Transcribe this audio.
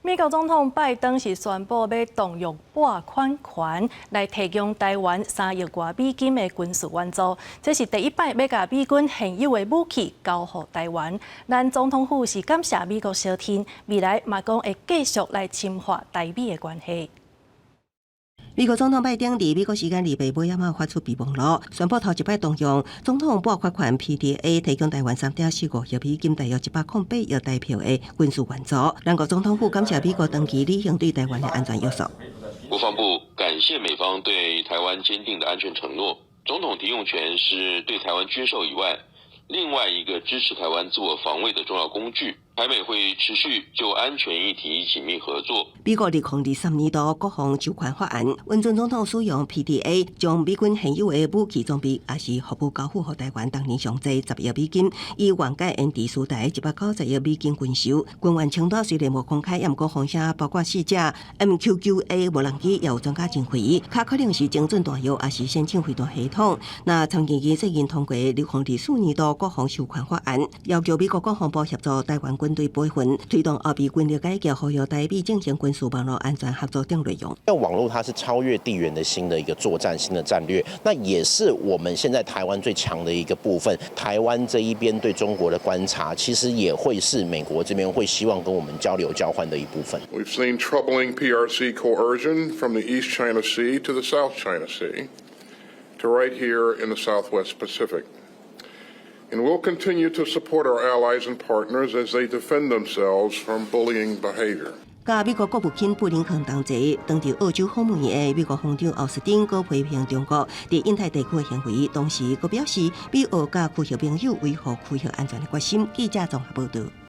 美國總統拜登是宣布欲動用撥款權來提供台灣3億外美金的軍事援助，這是第一擺欲共美軍現有的武器交予台灣。咱總統府是感謝美國相挺，未來嘛講會繼續來深化台美的關係。美國總統拜登佇美國時間禮拜尾仔發出備忘錄，宣布頭一擺動用總統撥款權 PDA 提供台灣3.45億美金，大約108億台幣的軍事援助。咱國總統府感謝美國長期履行對台灣的安全約束。國防部感謝美方對台灣堅定的安全承諾。總統提用權是對台灣軍售以外，另外一個支持台灣自我防衛的重要工具。台美會持續就安全議題緊密合作。美國2023年度國防授權法案，允准總統使用 PDA 將美軍現有的武器裝備，抑是服務交付予台灣，當年上濟10億美金，以緩解延遲事態190億美金軍售。軍援清單雖然無公開，毋過風聲包括四架 MQ-9A 無人機，也有專家認為，較可能是精準彈藥，抑是先進飛彈系統。那參議院最近通過2024年度國防授權法案，要求美國國防部協助台灣軍隊培訓，推動後備軍力改革，呼籲台美進行軍事網路安全合作等內容。因為網路它是超越地緣的新的一個作戰新的戰略，那也是我們現在台灣最強的一個部分。台灣這一邊對中國的觀察，其實也會是美國這邊會希望跟我們交流交換的一部分。 We've seen troubling PRC coercion from the East China Sea to the South China Sea to right here in the Southwest Pacific. And we'll continue to support our allies and partners as they defend themselves from bullying behavior. 佮美國國務卿布林肯同齊，當佇澳洲訪問的美國防長奧斯汀，閣批評中國佇印太地區的行為，同時閣表示美澳佮區域盟友維護區域安全的決心。記者綜合報道。